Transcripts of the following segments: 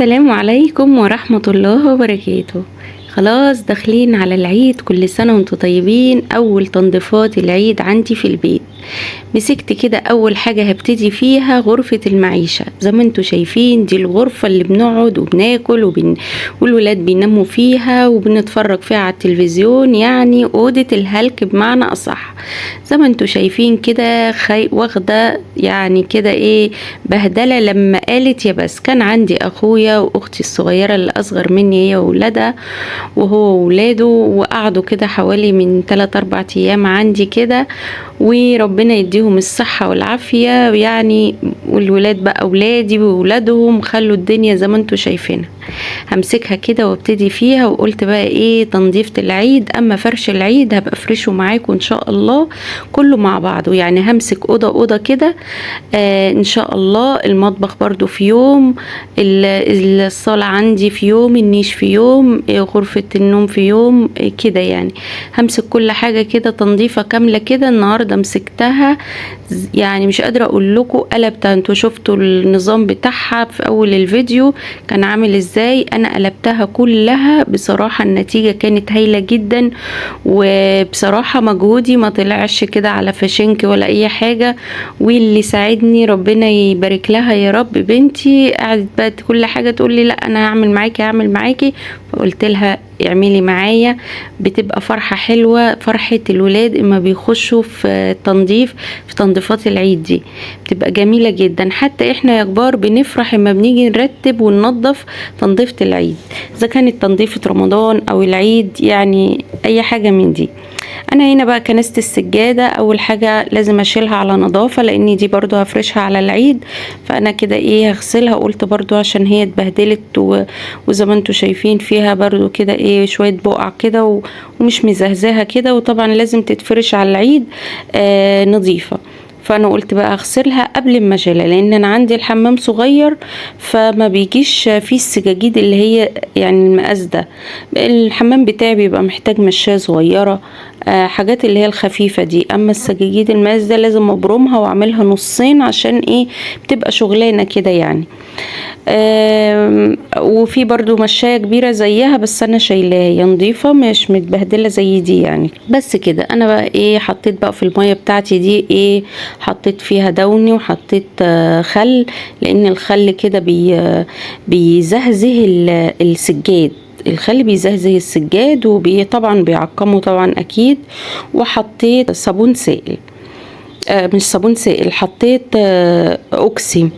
السلام عليكم ورحمة الله وبركاته. خلاص داخلين على العيد، كل سنة وانتم طيبين. اول تنظيفات العيد عندي في البيت، مسكت كده اول حاجة هبتدي فيها غرفة المعيشة. زي ما انتم شايفين دي الغرفة اللي بنقعد وبناكل والولاد بيناموا فيها وبنتفرج فيها على التلفزيون، يعني اوضة الهلك بمعنى اصح. زي ما انتم شايفين كده واخدة يعني كده ايه بهدلة لما قالت يا بس. كان عندي اخويا واختي الصغيرة اللي اصغر مني هي وولادها وهو وولاده، وقعدوا كده حوالي من 3-4 ايام عندي كده، وربنا يديهم الصحة والعافية يعني. والولاد بقى اولادي وولادهم خلوا الدنيا زي ما انتوا شايفينها. همسكها كده وابتدي فيها، وقلت بقى ايه تنظيفة العيد. اما فرش العيد هبقى افرشه معاكم ان شاء الله كله مع بعضه، يعني همسك اوضة اوضة كده ان شاء الله. المطبخ برضو في يوم، الصالة عندي في يوم، النيش في يوم، غرفة النوم في يوم، كده يعني. همسك كل حاجة كده تنظيفة كاملة كده. النهاردة مسكتها يعني مش قادرة اقول لكم قلبتها. انتوا شفتوا النظام بتاعها في اول الفيديو كان عامل ازاي، انا قلبتها كلها بصراحة. النتيجة كانت هايلة جدا، وبصراحة مجهودي ما طلعش كده على فشنك ولا اي حاجة، واللي ساعدني ربنا يبارك لها يا رب. بنتي قعدت بقى كل حاجة تقول لي لا انا هعمل معاكي هعمل معاكي، فقلت لها اعملي معايا. بتبقى فرحة حلوة، فرحة الولاد اما بيخشوا في التنظيف، في تنظيفات العيد دي بتبقى جميلة جدا. حتى احنا يا كبار بنفرح اما بنيجي نرتب وننظف تنظيفة العيد، اذا كانت تنظيفة رمضان او العيد، يعني اي حاجة من دي. انا هنا بقى كنست السجادة، اول حاجة لازم اشيلها على نظافة لان دي برضو هفرشها على العيد، فانا كده ايه هغسلها. قلت برضو عشان هي اتبهدلت وزي ما انتوا شايفين فيها برضو كده ايه شوية بقع كده ومش مزهزاها كده، وطبعا لازم تتفرش على العيد نظيفة. فانا قلت بقى اغسلها قبل ما اشيلها، لان انا عندي الحمام صغير فما بيجيش فيه السجاجيد اللي هي يعني المقاس ده. الحمام بتاعي بيبقى محتاج مشاية صغيرة، حاجات اللي هي الخفيفة دي. اما السجاجيد المقاس ده لازم ابرمها واعملها نصين عشان ايه بتبقى شغلانة كده يعني. وفي برضو مشاية كبيرة زيها بس انا شايلاها، هي نظيفة مش متبهدلة زي دي يعني. بس كده انا بقى ايه حطيت بقى في المية بتاعتي دي ايه، حطيت فيها دوني وحطيت خل، لان الخل كده بيزهزه السجاد، الخل بيزهزه السجاد وطبعا بيعقمه طبعا اكيد. وحطيت صابون سائل، مش صابون سائل، حطيت اوكسي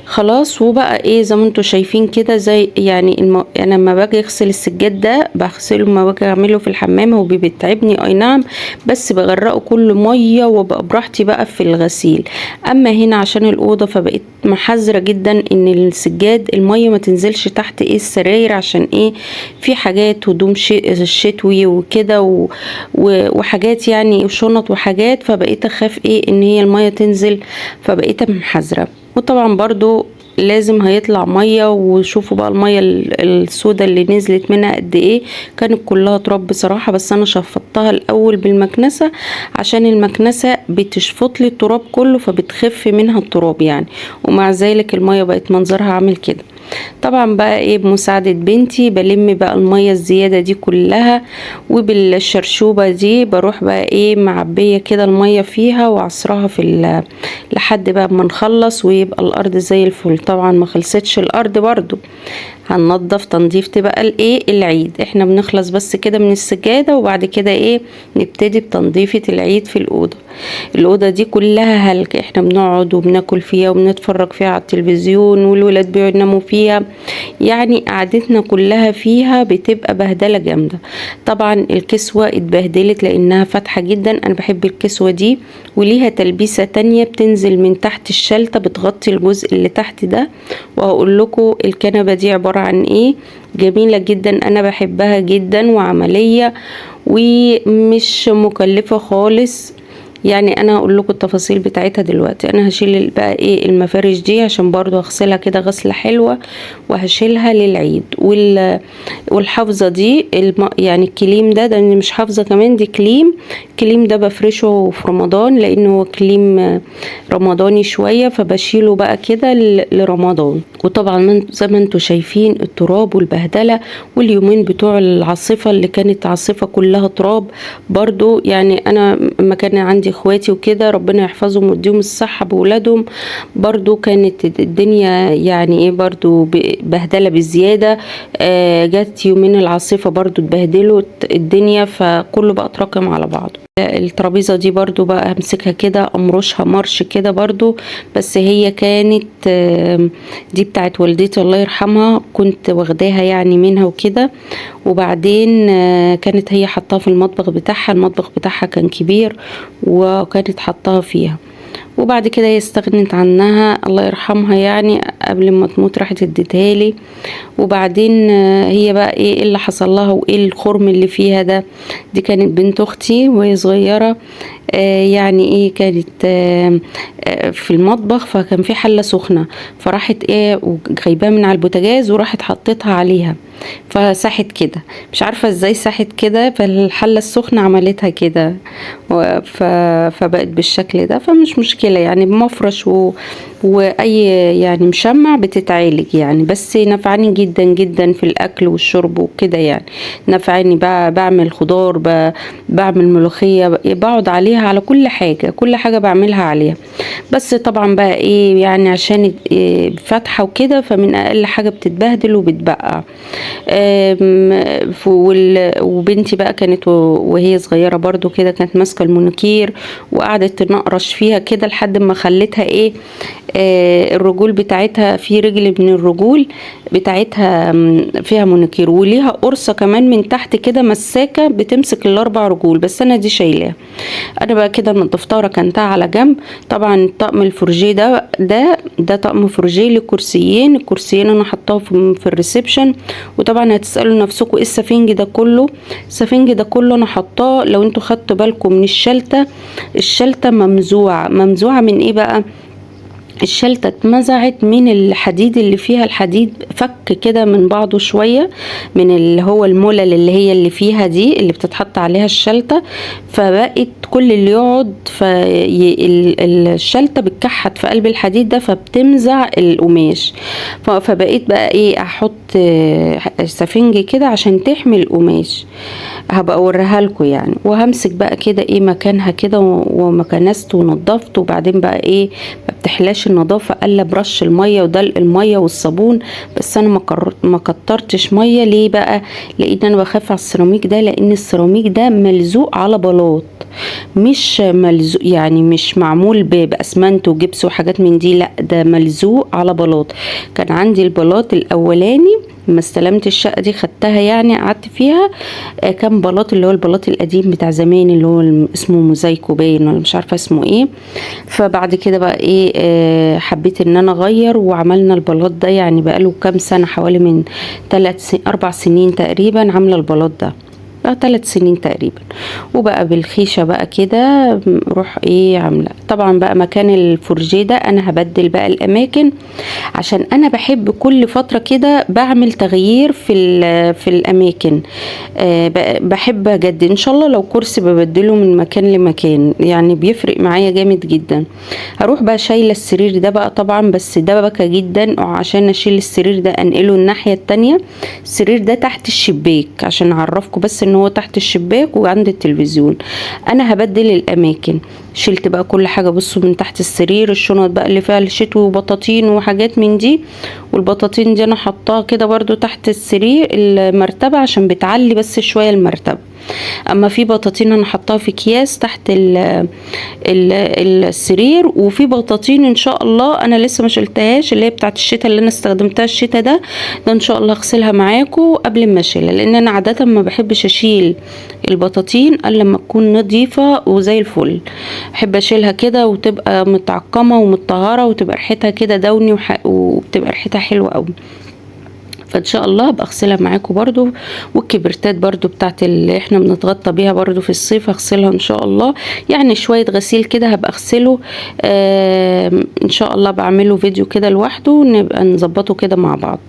خلاص. وبقى ايه زي ما انتوا شايفين كده، زي يعني انا لما باجي اغسل السجاد ده بغسله لما باجي اعمله في الحمام هو بيتعبني اي نعم، بس بغرقه كله ميه وابقى براحتي بقى في الغسيل. اما هنا عشان الاوضه فبقيت محذره جدا ان السجاد الميه ما تنزلش تحت ايه السراير، عشان ايه في حاجات هدوم الشتوي وكده وحاجات يعني شنط وحاجات، فبقيت اخاف ايه ان هي الميه تنزل، فبقيت محذره. وطبعا برضو لازم هيطلع مية، وشوفوا بقى المية السودة اللي نزلت منها قد ايه، كانت كلها تراب بصراحة، بس انا شفطتها الاول بالمكنسة عشان المكنسة بتشفط لي التراب كله فبتخف منها التراب يعني، ومع ذلك المية بقت منظرها عامل كده. طبعا بقى ايه بمساعدة بنتي بلم بقى المية الزيادة دي كلها، وبالشرشوبة دي بروح بقى ايه معبية كده المية فيها وعصرها في لحد بقى ما نخلص ويبقى الارض زي الفل. طبعا ما خلصتش الارض برضو، هننضف تنظيفة بقى الايه العيد. احنا بنخلص بس كده من السجادة وبعد كده ايه نبتدي بتنظيفة العيد في الأوضة. الأوضة دي كلها هلك، احنا بنقعد وبناكل فيها وبنتفرج فيها على التلفزيون والولاد بيناموا فيها، يعني قعدتنا كلها فيها بتبقى بهدلة جامدة. طبعا الكسوة اتبهدلت لانها فاتحة جدا، انا بحب الكسوة دي وليها تلبيسة تانية بتنزل من تحت الشلتة بتغطي الجزء اللي تحت ده، وهقول لكم الكنبة دي عبارة عن ايه. جميلة جدا، انا بحبها جدا وعملية ومش مكلفة خالص، يعني انا هقول لكم التفاصيل بتاعتها دلوقتي. انا هشيل بقى ايه المفارش دي عشان برضو هغسلها كده غسلة حلوة وهشيلها للعيد. والحافظة دي يعني الكليم ده مش حافظة كمان، دي كليم. الكليم ده بفرشه في رمضان لانه هو كليم رمضاني شوية، فبشيله بقى كده لرمضان. وطبعا زي ما انتوا شايفين التراب والبهدلة، واليومين بتوع العاصفة اللي كانت عاصفة كلها تراب برضو. يعني انا ما كان عندي اخواتي وكده ربنا يحفظهم ويديهم الصحة بولادهم، برضو كانت الدنيا يعني ايه برضو بهدلة بزيادة. جت يومين العاصفة برضو اتبهدلوا الدنيا، فكله بقى اتراكم على بعضه. الترابيزة دي برضو بقى همسكها كده امرشها مرش كده برضو، بس هي كانت دي بتاعت والدتي الله يرحمها، كنت واخداها يعني منها وكده. وبعدين كانت هي حطاها في المطبخ بتاعها، المطبخ بتاعها كان كبير وكانت حطاها فيها. وبعد كده هي استغنت عنها الله يرحمها، يعني قبل ما تموت راحت اديتها لي. وبعدين هي بقى ايه اللي حصل لها وايه الخرم اللي فيها ده، دي كانت بنت اختي وهي صغيرة، يعني ايه كانت في المطبخ، فكان في حله سخنة، فراحت ايه وجايباها من على البوتاجاز وراحت حطيتها عليها، فساحت كده، مش عارفه ازاي ساحت كده، فالحله السخنة عملتها كده فبقت بالشكل ده. فمش مشكلة يعني، بمفرش واي يعني مشمع بتتعالج يعني، بس نفعني جدا جدا في الاكل والشرب وكده يعني، نفعني بعمل خضار، بعمل ملوخية، بقعد عليها على كل حاجة، كل حاجة بعملها عليها. بس طبعا بقى ايه يعني عشان إيه فاتحة وكده، فمن اقل حاجة بتتبهدل وبتبقع. وبنتي بقى كانت وهي صغيرة برضو كده كانت ماسكه المونيكير وقعدت تنقرش فيها كده لحد ما خلتها ايه، الرجول بتاعتها في رجل من الرجول بتاعتها فيها مونيكير، وليها قرصة كمان من تحت كده مساكه بتمسك الاربع رجول، بس انا دي شايلاها. انا بقى كده نضفتها وركنتها على جنب. طبعا طقم الفرجيه ده طقم فرجيه لكرسيين، الكرسيين انا حطاه في ال reception. وطبعا هتسالوا نفسكم ايه السفنج ده كله، السفنج ده كله انا حطاه لو انتوا خدتوا بالكم من الشلته، الشلته ممزوعه، ممزوعه من ايه بقى؟ الشلتة اتمزعت من الحديد اللي فيها، الحديد فك كده من بعضه شوية من اللي هو الملل اللي هي اللي فيها دي اللي بتتحط عليها الشلتة، فبقت كل اللي يقعد الشلتة بتكحت في قلب الحديد ده فبتمزع القماش، فبقيت بقى ايه احط سفنج كده عشان تحمي القماش، هبقى اوريها لكم يعني. وهمسك بقى كده ايه مكانها كده ومكنست ونضفت. وبعدين بقى ايه ما بتحلاش النظافة الا برش المية ودلق المية والصابون، بس انا ما كترتش مية. ليه بقى؟ لان انا بخاف على السيراميك ده، لان السيراميك ده ملزوق على بلاط، مش ملزوق يعني مش معمول باسمنت وجبس وحاجات من دي، لا ده ملزوق على بلاط. كان عندي البلاط الاولاني لما استلمت الشقة دي خدتها يعني قعدت فيها، كان بلاط اللي هو البلاط القديم بتاع زمان اللي هو اسمه موزايكو باين ولا مش عارفه اسمه ايه. فبعد كده بقى ايه حبيت ان انا اغير، وعملنا البلاط ده يعني بقاله كام سنة، حوالي من 3 4 سنين تقريبا عامله البلاط ده، 3 سنين تقريبا. وبقى بالخيشه بقى كده روح ايه عامله. طبعا بقى مكان الفرجيه ده انا هبدل بقى الاماكن، عشان انا بحب كل فترة كده بعمل تغيير في الاماكن. بحب اجدد ان شاء الله، لو كرسي ببدله من مكان لمكان يعني بيفرق معايا جامد جدا. هروح بقى شايله السرير ده بقى طبعا، بس ده بكى جدا عشان اشيل السرير ده انقله الناحية التانية. السرير ده تحت الشباك عشان اعرفكم بس ان هو تحت الشباك وعند التلفزيون. انا هبدل الاماكن، شلت بقى كل حاجة بصوا من تحت السرير، الشنط بقى اللي فيها الشتوي وبطاطين وحاجات من دي، والبطاطين دي انا حطاها كده برضو تحت السرير المرتبة عشان بتعلي بس شوية المرتبة. اما في بطاطين انا حطاها في اكياس تحت السرير، وفي بطاطين ان شاء الله انا لسه ما شلتهاش اللي هي بتاعت الشتاء اللي انا استخدمتها الشتاء ده ان شاء الله اغسلها معاكم قبل ما اشيلها، لان انا عادة ما بحبش اشيل البطاطين الا لما تكون نظيفة وزي الفل. بحب اشيلها كده وتبقى متعقمه ومتطهره وتبقى ريحتها كده دوني وبتبقى ريحتها حلوة قوي. فان شاء الله هبقى اغسلها معاكم برضو. والكبرتات برضو بتاعت اللي احنا بنتغطى بيها برضو في الصيف هغسلها ان شاء الله. يعني شوية غسيل كده هبقى اغسله، ان شاء الله بعمله فيديو كده لوحده، نبقى نظبطه كده مع بعض.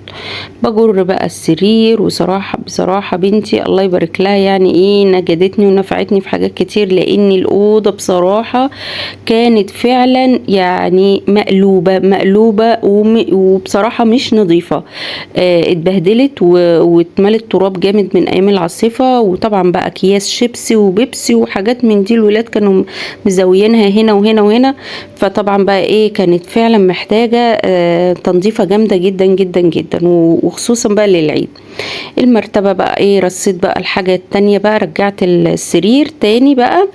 بجر بقى السرير، وصراحة بصراحة بنتي الله يبارك لها يعني ايه نجدتني ونفعتني في حاجات كتير، لان الأوضة بصراحة كانت فعلا يعني مقلوبة مقلوبة وبصراحة مش نظيفة، اتبهدلت واتملت تراب جامد من ايام العاصفة. وطبعا بقى اكياس شيبسي وبيبسي وحاجات من دي الولاد كانوا مزوينها هنا وهنا وهنا، فطبعا بقى ايه كانت فعلا محتاجة تنظيفة جامدة جدا جدا جدا، وخصوصا بقى للعيد. المرتبة بقى ايه رصيت بقى الحاجة التانية بقى، رجعت السرير تاني بقى،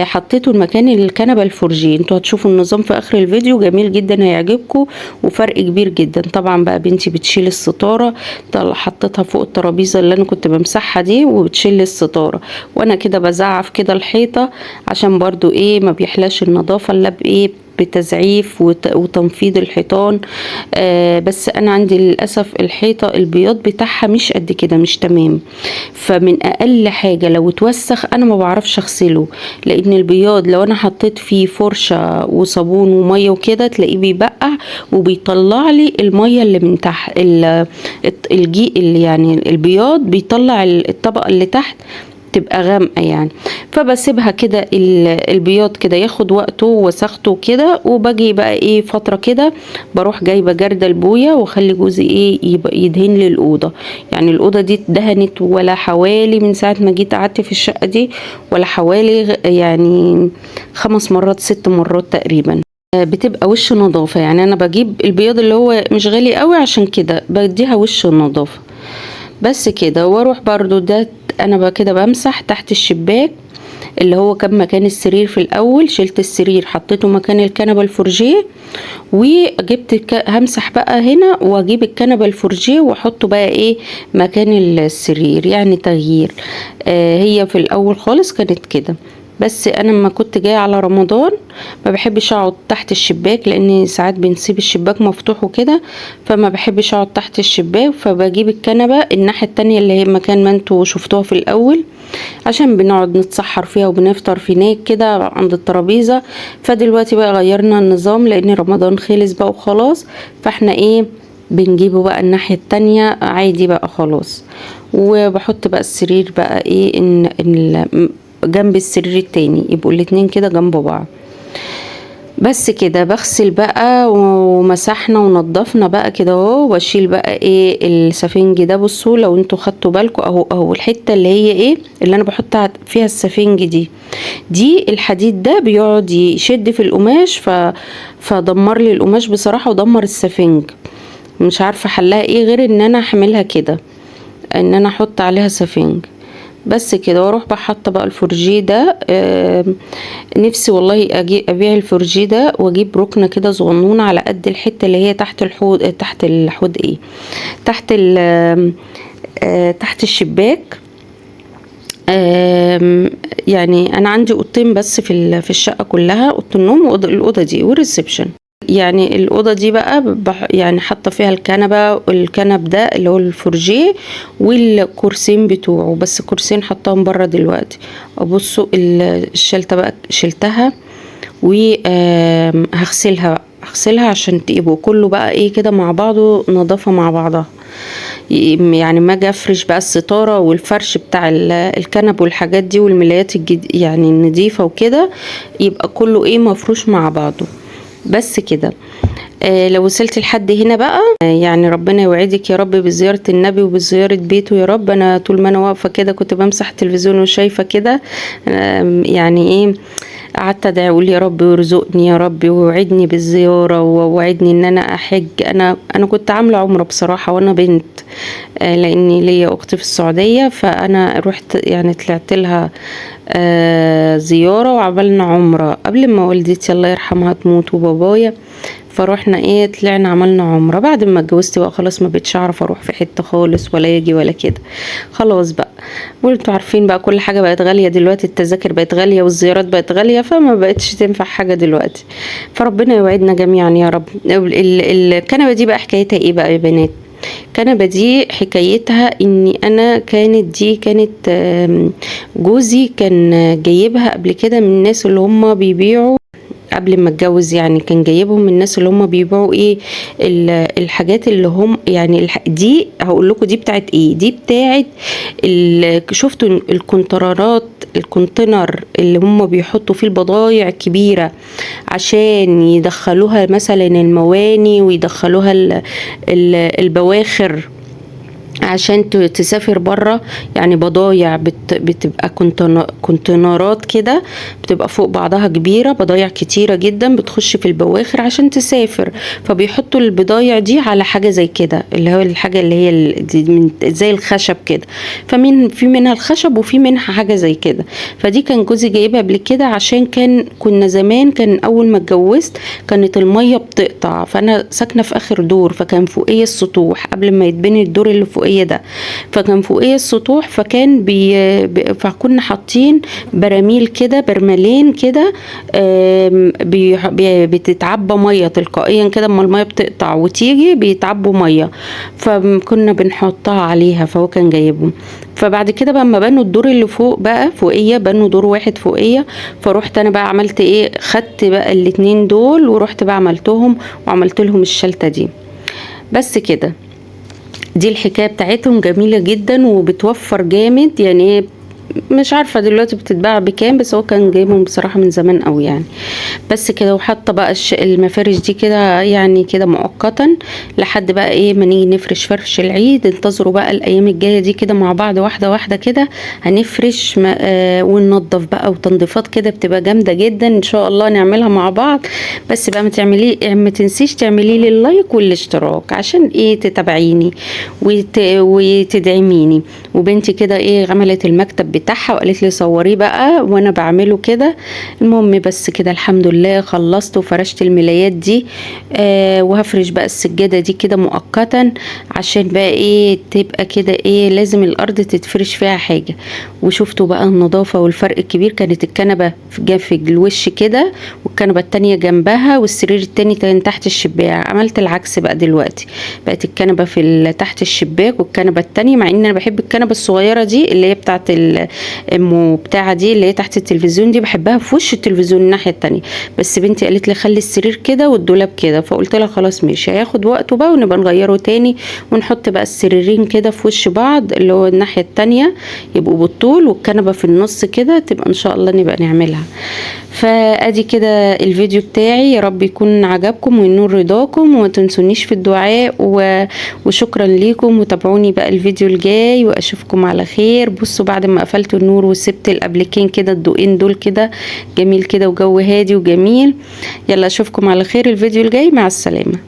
حطيته المكان الكنبة الفرجي. انتوا هتشوفوا النظام في اخر الفيديو جميل جدا هيعجبكم وفرق كبير جدا. طبعا بقى بنتي بتشيل الستارة، حطيتها فوق الترابيزة اللي انا كنت بمسحها دي وبتشيل الستارة، وانا كده بزعف كده الحيطة عشان برضو ايه ما بيحلاش النظافة الا بايه بتزعيف وتنفيض الحيطان. بس انا عندي للاسف الحيطة البياض بتاعها مش قد كده، مش تمام، فمن اقل حاجة لو اتوسخ انا ما بعرفش اغسله، لان البياض لو انا حطيت فيه فرشه وصابون ومية وكده تلاقيه بيبقع وبيطلع لي المية اللي من تحت الجي يعني البياض بيطلع الطبقة اللي تحت تبقى غامقه يعني. فبسيبها كده البياض كده ياخد وقته ووسخته كده، وباجي بقى ايه فترة كده بروح جايبه جردل البويه واخلي جوزي ايه يبقى يدهن لي الاوضة. يعني الاوضة دي اتدهنت ولا حوالي من ساعة ما جيت قعدت في الشقة دي ولا حوالي يعني 5 مرات 6 مرات تقريبا، بتبقى وش نظافة. يعني انا بجيب البياض اللي هو مش غالي قوي عشان كده بديها وش النظافة بس كده. واروح برضو ده انا بقى كده بمسح تحت الشباك اللي هو كان مكان السرير في الاول، شلت السرير حطيته مكان الكنبة الفرجيه، وجبت همسح بقى هنا واجيب الكنبة الفرجيه واحطه بقى ايه مكان السرير، يعني تغيير. هي في الاول خالص كانت كده، بس انا لما كنت جاية على رمضان ما بحبش اقعد تحت الشباك، لان ساعات بنسيب الشباك مفتوح وكده، فما بحبش اقعد تحت الشباك، فبجيب الكنبة الناحية التانية اللي هي مكان ما انتوا شفتوها في الاول، عشان بنقعد نتسحر فيها وبنفطر في هناك كده عند الترابيزة. فدلوقتي بقى غيرنا النظام لان رمضان خلص بقى وخلاص، فاحنا ايه بنجيبه بقى الناحية التانية عادي بقى خلاص. وبحط بقى السرير بقى ايه ان جنب السرير التاني، يبقوا الاتنين كده جنب بعض بس كده. بغسل بقى ومسحنا ونضفنا بقى كده اهو، واشيل بقى ايه السفنج ده. بصوا لو انتوا خدتوا بالكم اهو، اهو الحتة اللي هي ايه اللي انا بحط فيها السفنج دي الحديد ده بيقعد يشد في القماش، فدمر لي القماش بصراحة ودمر السفنج. مش عارفه حلها ايه غير ان انا احملها كده، ان انا احط عليها سفنج بس كده. واروح بقى حاطه بقى الفرجيه ده، نفسي والله اجي ابيع الفرجيه ده واجيب ركنه كده صغنونه على قد الحتة اللي هي تحت الحوض، تحت الحوض ايه، تحت ال، تحت الشباك. يعني انا عندي اوضتين بس في الشقة كلها، اوضة النوم والاوضه دي وال reception. يعني الاوضة دي بقى يعني حاطه فيها الكنبة، والكنب ده اللي هو الفرجيه والكرسيين بتوعه، بس كرسيين حطاهم بره دلوقتي. ابصوا الشلته بقى شلتها وهغسلها بقى، هغسلها عشان يبقوا كله بقى ايه كده مع بعضه، نظافة مع بعضها. يعني ما اجي افرش بقى الستارة والفرش بتاع الكنب والحاجات دي والملايات يعني النظيفة وكده، يبقى كله ايه مفروش مع بعضه بس كده. لو وصلت لحد هنا بقى، يعني ربنا يوعدك يا رب بزيارة النبي وبزيارة بيته يا رب. انا طول ما انا واقفة كده كنت بمسح التلفزيون وشايفة كده، يعني ايه قعدت ادعي اقول يا رب وارزقني يا رب ووعدني بالزيارة ووعدني ان انا احج. انا كنت عاملة عمرة بصراحة وانا بنت، لاني ليا اختي في السعودية، فانا رحت يعني طلعت لها، زيارة وعملنا عمرة قبل ما والدتي الله يرحمها تموت وبابايا، فروحنا ايه طلعنا عملنا عمرة. بعد ما اتجوزت بقى خلاص ما بقتش اعرف اروح في حتة خالص ولا يجي ولا كده خلاص بقى. وانتوا عارفين بقى كل حاجة بقت غالية دلوقتي، التذاكر بقت غالية والزيارات بقت غالية، فما بقتش تنفع حاجة دلوقتي. فربنا يوعدنا جميعا يا رب. الكنبة دي بقى حكايتها ايه بقى يا بنات؟ الكنبة دي حكايتها اني انا كانت دي كانت جوزي كان جايبها قبل كده من الناس اللي هم بيبيعوا قبل ما اتجوز، يعني كان جايبهم من الناس اللي هم بيبيعوا ايه الحاجات اللي هم يعني دي هقول لكم دي بتاعت ايه. دي بتاعت شفتوا الكونترات، ال container اللي هم بيحطوا فيه البضايع الكبيرة عشان يدخلوها مثلا المواني ويدخلوها البواخر عشان تسافر بره. يعني بضايع بتبقى كونتينرات كده، بتبقى فوق بعضها كبيرة، بضايع كتيرة جدا بتخش في البواخر عشان تسافر، فبيحطوا البضايع دي على حاجة زي كده، اللي هو الحاجة اللي هي دي زي الخشب كده، فمن في منها الخشب وفي منها حاجة زي كده. فدي كان جوزي جايبها قبل كده عشان كنا زمان، كان أول ما اتجوزت كانت المية بتقطع، فأنا ساكنة في آخر دور، فكان فوقية السطوح قبل ما يتبني الدور اللي فوقية ده، فكان فوقيه السطوح، فكنا حاطين براميل كده، برملين كده، بتتعبى مية تلقائيا كده، اما المية بتقطع وتيجي بيتعبوا مية، فكنا بنحطها عليها، فهو كان جايبهم. فبعد كده بقى اما بنوا الدور اللي فوق بقى فوقيه، بنوا دور واحد فوقيه، فروحت انا بقى عملت ايه، خدت بقى الاتنين دول ورحت بقى عملتهم وعملت لهم الشلته دي. بس كده دي الحكاية بتاعتهم، جميلة جدا وبتوفر جامد. يعني مش عارفة دلوقتي بتتباع بكام، بس هو كان جايبهم بصراحة من زمان قوي يعني. بس كده. وحاطة بقى المفارش دي كده يعني كده مؤقتا لحد بقى ايه ما نيجي نفرش فرش العيد. انتظروا بقى الايام الجاية دي كده مع بعض، واحدة واحدة كده هنفرش وننظف بقى، وتنظيفات كده بتبقى جامدة جدا ان شاء الله نعملها مع بعض. بس بقى ما تنسيش تعملي لي ال like والاشتراك عشان ايه تتابعيني وتدعميني. وبنتي كده ايه عملت المكتب بتاعها وقالت لي صوريه بقى وانا بعمله كده. المهم بس كده الحمد لله خلصت وفرشت الملايات دي، وهفرش بقى السجادة دي كده مؤقتا عشان بقى ايه تبقى كده ايه لازم الارض تتفرش فيها حاجة. وشفتوا بقى النظافة والفرق الكبير، كانت الكنبة في الوش كده والكنبة التانية جنبها والسرير التاني كان تحت الشباك. عملت العكس بقى دلوقتي، بقت الكنبة في تحت الشباك والكنبة التانية، مع ان انا بحب الكنبة الصغيرة دي اللي هي بتاعت ام بتاعة دي اللي هي تحت التلفزيون دي، بحبها في وش التلفزيون الناحية التانية. بس بنتي قالت لي خلي السرير كده والدولاب كده، فقلت لها خلاص ماشي هياخد وقته بقى ونبقى نغيره تاني، ونحط بقى السريرين كده في وش بعض اللي هو الناحية التانية يبقوا بالطول والكنبة في النص كده، تبقى ان شاء الله نبقى نعملها. فادي كده الفيديو بتاعي، يا رب يكون عجبكم وينور رضاكم، وما تنسونيش في الدعاء وشكرا ليكم، وتابعوني بقى الفيديو الجاي واشوفكم على خير. بصوا بعد ما قفلت النور وسبت الابليكين كده الضوئين دول كده جميل كده وجو هادي وجميل. يلا اشوفكم على خير الفيديو الجاي، مع السلامة.